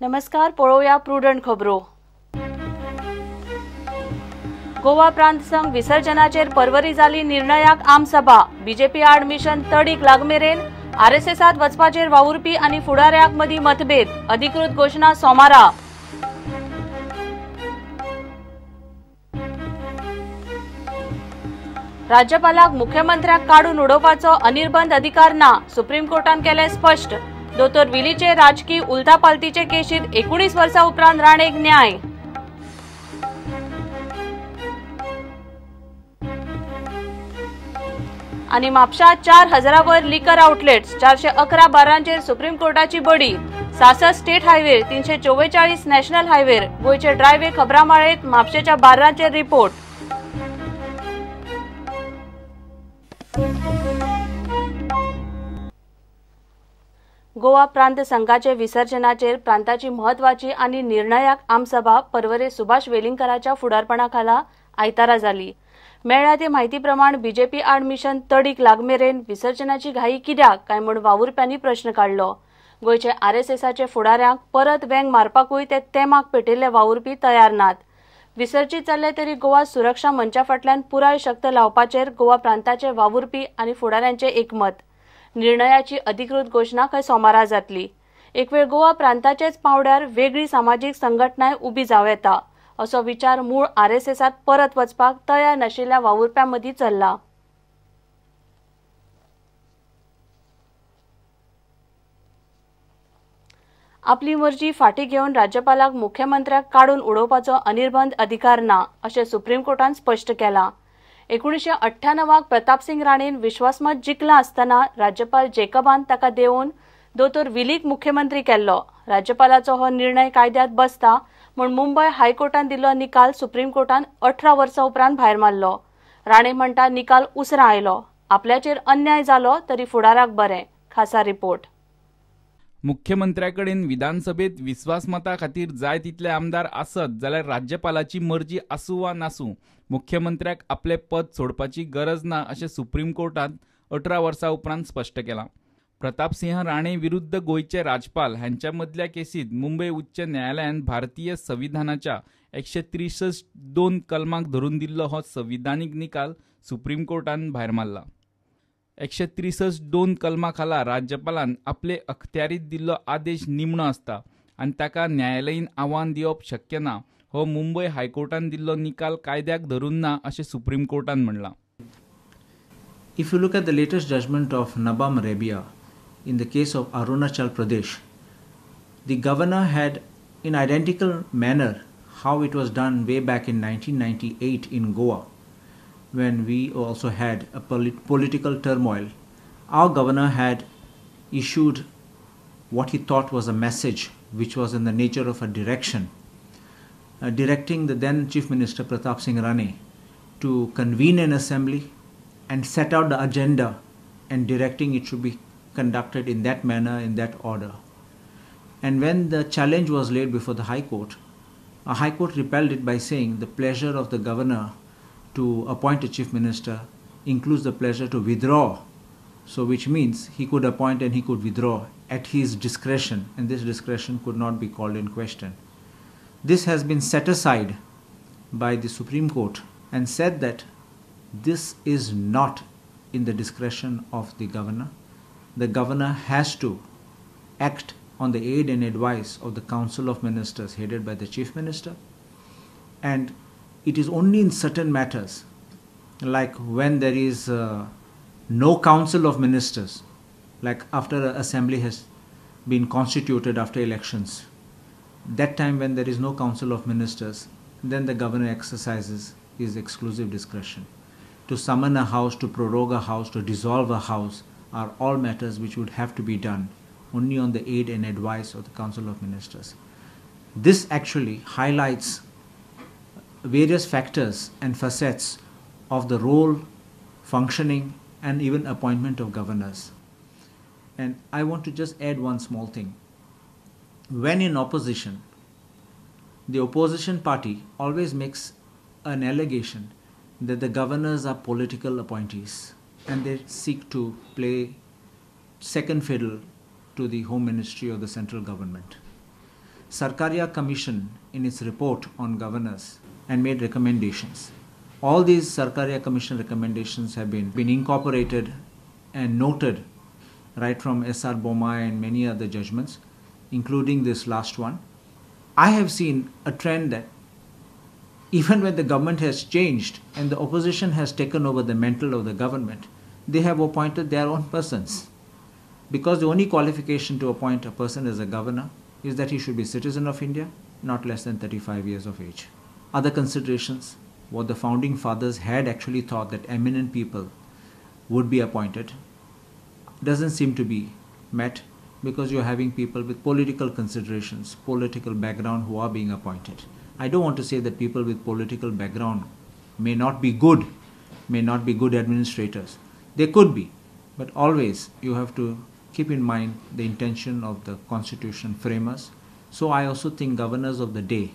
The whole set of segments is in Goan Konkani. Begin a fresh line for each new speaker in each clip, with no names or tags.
नमस्कार, पळोवया प्रुडंट खबरो. गोवा प्रांत संघ विसर्जनाचेर परवरी जाली निर्णयाक आमसभा. बीजेपी आड मिशन तडीक लागमेरेन आरएसएसात वचपाचेर वावुरपी आनी फुडाऱ्यांक मदीं मतभेद. अधिकृत घोशणा सोमारा. राज्यपालाक मुख्यमंत्र्याक काडून उडोवपाचो अनिर्बंध अधिकार ना, सुप्रीम कोर्टान केलें स्पश्ट. दोतोर विलीचे राजकी उलथापालथीचे केशीत 19 वर्सां उपरांत राणेक न्याय. आनी म्हापशा 4000 वयर लिकर आउटलेट्स, 411 बारांचेर सुप्रीम कोर्टाची बडी. 66 स्टेट हायवे, 344 नॅशनल हायवेर. गोंयचे ड्रायवे खबरां माळेत म्हापशेच्या बार्रांचेर रिपोर्ट. गोवा प्रांत संघाचे विसर्जनाचेर प्रांताची म्हत्वाची आनी निर्णयाक आमसभा परवरे सुभाष वेलिंगकराच्या फुडारपणा खाला आयतारा जाली. मेळ्ळ्या ते म्हायती प्रमाण बीजेपी आड मिशन तडीक लागमेरेन विसर्जनाची घाई कित्याक काय म्हूण वावुरप्यांनी प्रश्न काडलो. गोंयचे आरएसएसाचे फुडाऱ्यांक परत वेंग मारपाकूय ते तेमाक पेटिल्ले वावुरपी तयार नात. विसर्जीत जाल्ले तरी गोवा सुरक्षा मंचा फाटल्यान पुराय शक्त लावपाचेर गोवा प्रांताचे वावुरपी आनी फुडाऱ्यांचे एकमत. निर्णयाची अधिकृत घोशणा खंय सोमारा जातली. एक वेळ गोवा प्रांताचेच पावंड्यार वेगळी सामाजीक संघटनाय उबी जावं येता असो विचार मूळ आरएसएसात परत वचपाक तयार नाशिल्ल्या वावुरप्यां मदीं चल्ला. आपली मर्जी फाटीं घेवन राज्यपालाक मुख्यमंत्र्याक काडून उडोवपाचो अनिर्बंध अधिकार ना अशें सुप्रीम कोर्टान स्पश्ट केलां. 1998 प्रतापसिंग राणेन विश्वासमत जिखलां आसतना राज्यपाल जेकबान ताका देवोवन दोतोर विलीक मुख्यमंत्री केल्लो. राज्यपालाचो हो निर्णय कायद्यात बसता म्हूण मुंबय हायकोर्टान दिल्लो निकाल सुप्रीम कोर्टान 18 वर्सां उपरांत भायर मारलो. राणे म्हणटा निकाल उसरां आयलो, आपल्याचेर अन्याय जालो तरी फुडाराक बरें. खासा रिपोर्ट.
मुख्यमंत्र्याकडेन विधानसभेत विस्वासमता खातीर जाय तितले आमदार आसत जाल्यार राज्यपालाची मर्जी आसूं वा नासूं मुख्यमंत्र्याक आपलें पद सोडपाची गरज ना अशें सुप्रीम कोर्टान 18 वर्सां उपरांत स्पश्ट केलां. प्रतापसिंह राणे विरुद्ध गोंयचे राज्यपाल हांच्या मदल्या केसीत मुंबय उच्च न्यायालयान भारतीय संविधानाच्या 163(2) कलमाक धरून दिल्लो हो संविधानीक निकाल सुप्रीम कोर्टान भायर मारला. 163(2) कलमा खाला राज्यपालान आपले अखत्यारीत दिल्लो आदेश निमणो आसता आनी ताका न्यायालयीन आव्हान दिवप शक्य ना हो मुंबय हायकोर्टान दिल्लो निकाल कायद्याक धरून ना अशें सुप्रीम कोर्टान म्हणलां.
If you look at the latest judgment of Nabam Rebia in the case of Arunachal Pradesh, the governor had in identical manner how it was done way back in 1998 in Goa, when we also had a political turmoil. Our governor had issued what he thought was a message which was in the nature of a direction, directing the then Chief Minister Pratap Singh Rane to convene an assembly and set out the agenda and directing it should be conducted in that manner, in that order. And when the challenge was laid before the High Court, a High Court repelled it by saying the pleasure of the governor to appoint a chief minister includes the pleasure to withdraw, so which means he could appoint and he could withdraw at his discretion, and this discretion could not be called in question. This has been set aside by the Supreme Court and said that this is not in the discretion of the governor. The governor has to act on the aid and advice of the Council of Ministers headed by the Chief Minister, and it is only in certain matters, like when there is no Council of Ministers, like after an assembly has been constituted after elections, that time when there is no Council of Ministers, then the governor exercises his exclusive discretion. To summon a house, to prorogue a house, to dissolve a house are all matters which would have to be done only on the aid and advice of the Council of Ministers. This actually highlights various factors and facets of the role, functioning, and even appointment of governors. And I want to just add one small thing. When in opposition, the opposition party always makes an allegation that the governors are political appointees and they seek to play second fiddle to the Home Ministry or the central government. Sarkaria Commission in its report on governors and made recommendations. All these Sarkaria Commission recommendations have been incorporated and noted right from S.R. Bommai and many other judgments, including this last one. I have seen a trend that even when the government has changed and the opposition has taken over the mantle of the government, they have appointed their own persons. Because the only qualification to appoint a person as a governor is that he should be a citizen of India, not less than 35 years of age. Other considerations, what the founding fathers had actually thought that eminent people would be appointed, doesn't seem to be met, because you're having people with political considerations, political background who are being appointed. I don't want to say that people with political background may not be good, may not be good administrators. They could be, but always you have to keep in mind the intention of the constitution framers. So I also think governors of the day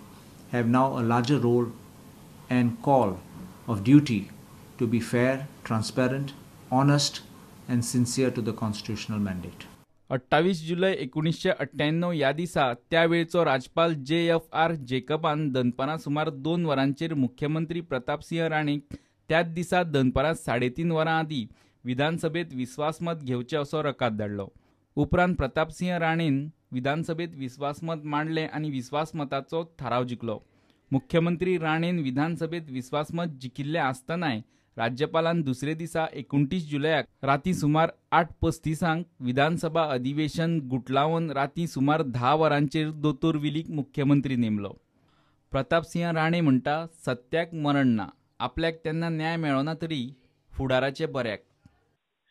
have now a larger role and call of duty to be fair, transparent, honest and sincere to the constitutional mandate.
28 जुलै 1998 ह्या दिसा त्यावेळचो राज्यपाल JFR जेकबान दनपारां सुमार 2 वरांचेर मुख्यमंत्री प्रतापसिंह राणेक त्याच दिसा दनपारां 3:30 वरां आदीं विधानसभेत विस्वासमत घेवचें असो रकाद धाडलो. उपरांत प्रतापसिंह राणेन विधानसभेत विस्वासमत मांडलें आनी विस्वासमताचो थाराव जिखलो. मुख्यमंत्री राणेन विधानसभेत विस्वासमत जिखिल्लें आसतनाय राज्यपालान दुसरे दिसा 29 जुलयाक राती सुमार 8:35 विधानसभा अधिवेशन गुटलावन राती सुमार 10 वरांचेर दोतोर विलीक मुख्यमंत्री नेमलो. प्रतापसिंह राणे म्हणटा, सत्याक मरण ना, आपल्याक तेन्ना न्याय मेळना तरी फुडाराचे बऱ्याक.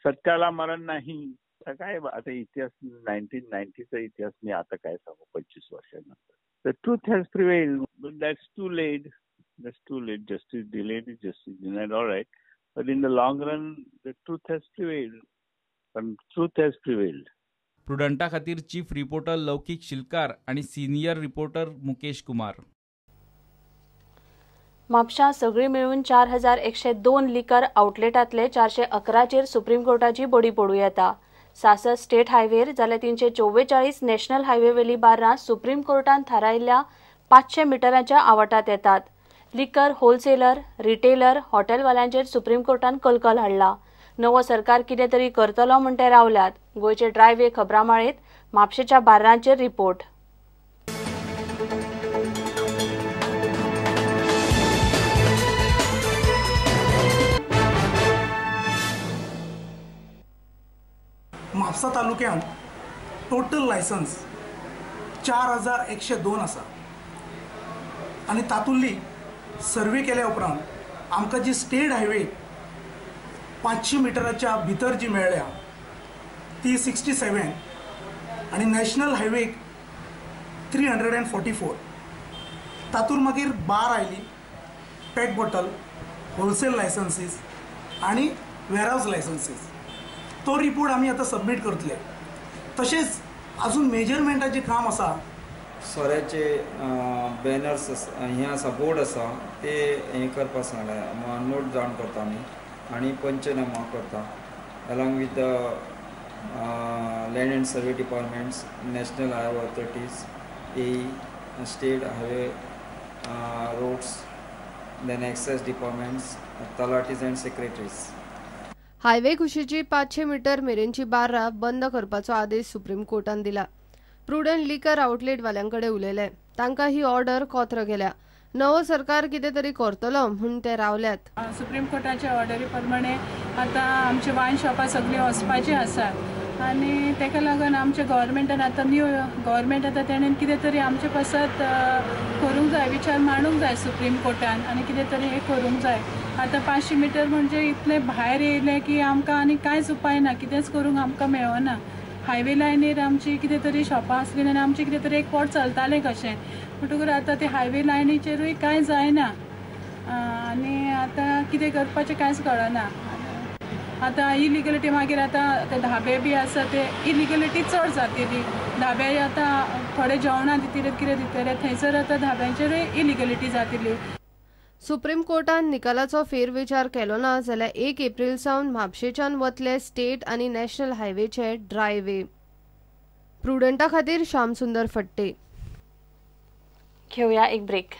सत्याला मरण नाही काय आता इतिहास 1990चा इतिहास मी आता काय सांगू 25 वर्षांनंतर. The truth has prevailed, but that's too late. That's too late. Justice delayed is justice denied, all right. But in the long run, the truth has prevailed. And truth has prevailed.
प्रुडंटा खातीर चीफ रिपोर्टर लौकिक शिलकार आणि सिनियर रिपोर्टर मुकेश कुमार.
म्हापशां सगळी मेळून 4102 लिकर आउटलेटांतले 411चेर सुप्रीम कोर्टाची बडी पडूं येता. 66 स्टेट हायवेर जाल्यार 344 नॅशनल हायवे वेली बार्रां सुप्रीम कोर्टान थारायिल्ल्या 500 मिटरांच्या आवाठांत येतात. लिकर होलसेलर, रिटेलर, हॉटेलवाल्यांचेर सुप्रीम कोर्टान कलकल हाडला. नवो सरकार कितें तरी करतलो म्हूण ते रावल्यात. गोंयचे ड्रायवे खबरामाळेंत म्हापशेच्या बार्रांचेर रिपोर्ट.
म्हापसा तालुक्यांत टोटल लायसन्स 4102 आसा आनी तातूंतली सर्वे केल्या उपरांत आमकां जी स्टेट हायवे 500 मिटराच्या भितर जी मेळ्ळ्या ती 67 आनी नॅशनल हायवेक 344. तातूंत मागीर बार आयली, पॅक बॉटल, होलसेल लायसन्सीस आनी वेरहावज लायसन्सीस. तो रिपोर्ट आमी आतां सबमीट करतले. तशेंच अजून मेजरमेंटाचें काम आसा.
सोऱ्याचे बॅनर्स हें आसा, बोर्ड आसा, ते हें करपाक सांगलें, नोट डावन करता आमी आनी पंचनामा करता along with the land and survey departments, national highway authorities, AE, state highway roads, then excise departments, talatis and secretaries.
Highway कुशीची 500 metre मेरेनची बार्रां बंद करपाचो आदेश सुप्रीम कोर्टान दिला. प्रुडंट लिकर आउटलेट वाल्यांकडे उलयले, तांकां ही ऑर्डर कोत्र गेल्या. नवो सरकार कितें तरी करतलो म्हूण ते रावल्यात.
सुप्रीम कोर्टाच्या ऑर्डरी प्रमाणे आतां आमचे वायन शॉपां सगळीं वचपाची आसात आनी ताका लागून आमच्या गव्हर्मेंटान आतां न्यू गव्हर्मेंट आतां तेणेन कितें तरी आमचे पासत करूंक जाय, विचार मांडूंक जाय सुप्रीम कोर्टान आनी कितें तरी हें करूंक जाय. आतां 500 मिटर म्हणजे इतलें भायर येयलें की आमकां आनी कांयच उपाय ना, कितेंच करूंक आमकां मेळना. हायवे लायनीर आमची कितें तरी शॉपां आसलीं आनी आमचें कितें तरी एक पोट चलतालें कशें, म्हणटकूच आतां ते हायवे लायनीचेरूय कांय जायना आनी आतां कितें करपाचें कांयच कळना. आतां इलिगलिटी मागीर आतां ते धाबे बी आसा ते इलिगलिटी चड जातली. धाबे आतां थोडे जेवणां दितले कितें दितले, थंयसर आतां धाब्यांचेरूय इलिगलिटी जातली.
सुप्रीम कोर्टान निकालाचो फेरविचार केलो ना जाल्यार 1 एप्रिल सावन म्हापशेच्यान वतले स्टेट आनी नॅशनल हायवेचे ड्रायवे. प्रुडंटा खातीर श्यामसुंदर फट्टे.
घेवया एक ब्रेक.